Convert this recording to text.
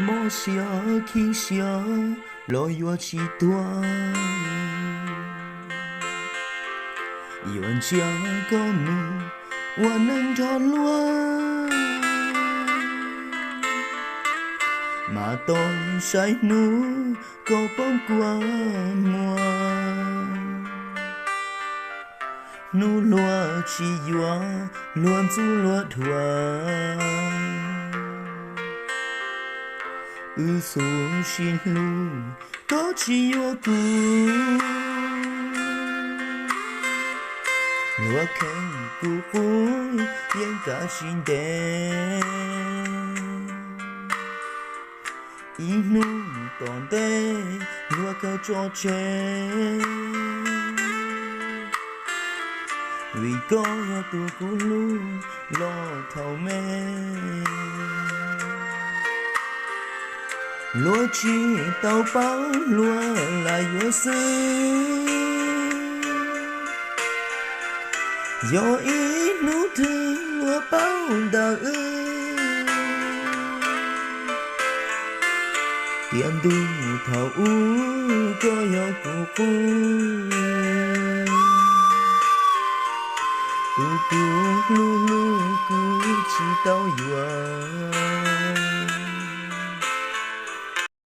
Mob siab khib siab los yuav tsis tuag, yuav ntsia koj mus ua neej nrog luag, mas tau saib hnub koj poob kua muag. Hnub luag tsis yuav luag ntxub luag dhuav, wb xub sib hlub koj tsis yuav kuv, luag kheej kuv qub yeej kav tsis ntev. Ib hnub tom ntej luag kawg tso tseg, vim koj yog tus kuv hlub los thaum me. Luag tsis tau paub luag lam yuav xwb, yog ib hnub twg luag paub ntawm wb, tiam ntuj thaum ub koj yog kuv qub, tus kuv hlub hlub kuv tsis tau yuav.